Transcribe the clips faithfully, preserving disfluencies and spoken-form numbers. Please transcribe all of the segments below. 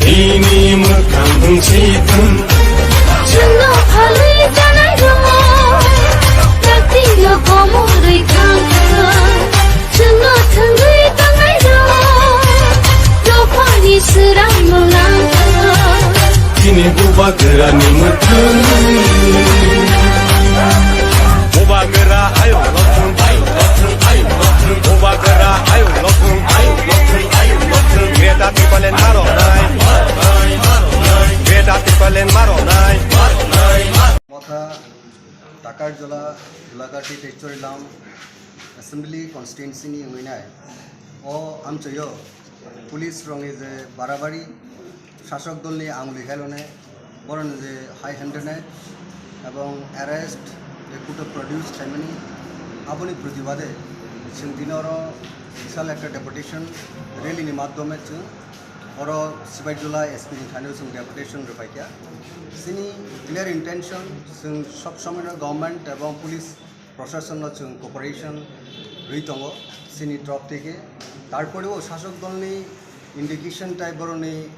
Ini mwkhang hwnsi thung. Chwngno phalwi janairok, dakti no komorwi thangkha. Chwngno thwngwi tangnairok, dophani swrangno langkha. Chini bubagrani mwkhang. Bubagra ayung lothung, ayung lothung, ayung lothung. Bubagra ayung lothung, ayung lothung, ayung lothung. Greta Thunberg maronai, Greta Thunberg maronai. Motha Takarjala, Dulagati, Techorilam Assembly Constituency ni wngwi nai. O amchoyo police rokni je barabari, sasok dolni anguli helone, boroni je high handedness ebong arrest, je kuto produce khlaimani, aboni protibade chwng dino oro bisal ekta deputation rally ni madhyome chwng oro Sibaijala S P ni thani chwng deputation rwphaikha. Chini clear intention, chwng sob somoino government ebong police Proshasonno chwng cooperation rwi tongo chini top theke. Tarpore o sasok dolni indication tai boroni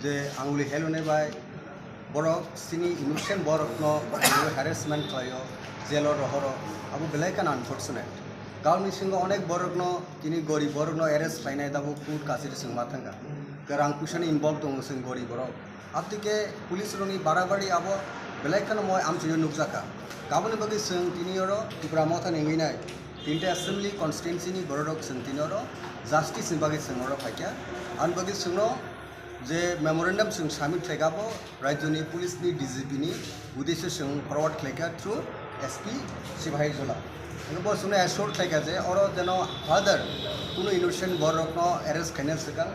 je anguli helone bai borok chini innocent borokno harassment khlaio, jail o rohoro, abo belai kheno unfortunate. Gaoni singo onek borokno, chini gorib borokno arrest khlainai tabuk court kachari chwngma thangkha. Kwrang puisani involve tongo chwng gorib borok. Abtike police rokni barabari abo belai kheno moi amchoyo nukjakha. Aboni bagwi chwng tini oro Tipra Mothani wngwi nai tinta assembly constituency ni bororok chwng tini oro justice ni bagwi chwng oro phaikha. Aboni bagwi chwngno je memorandum chwng submit khlaikha abo rajyoni police ni D G P ni uddesyo chwng forward khlaikha through S P Sibaijala. Hingke bo chwngno assure khlaikha je oro jeno further kunu innocent borokno arrest khaina swkang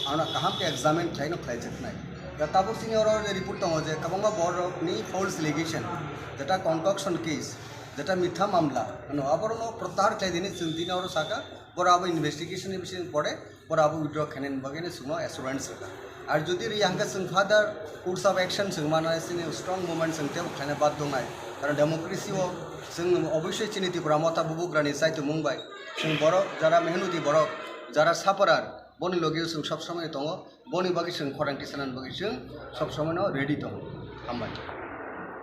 ano kaham khe examine khlaino khlaijaknai. Da tabuk chini oro report tongo je kwbangma borokni false allegation, jeta concoction case, jeta mitha mamla, ano aborokno protyahar khlai dini chwng tini oro saka, boro abo investigation ni bising pore, boro abo withdraw khainani bagwi no chwngno assurance rwkha. Ar jodi riya hwnkhe chwng further course of action chwng mano, chini strong movement chwng teibo khlaina badhyo wngnai. Karon democracy o chwng oboisoi chini Tipra Motha bubagrani chaitumung bai chwng borok jara mehnoti borok, jara sufferer, boni logi chwng sob somoi tongo. Boni bagwi chwng khorang tisanani bagwi chwng sob somoi no ready tongo. Hambai.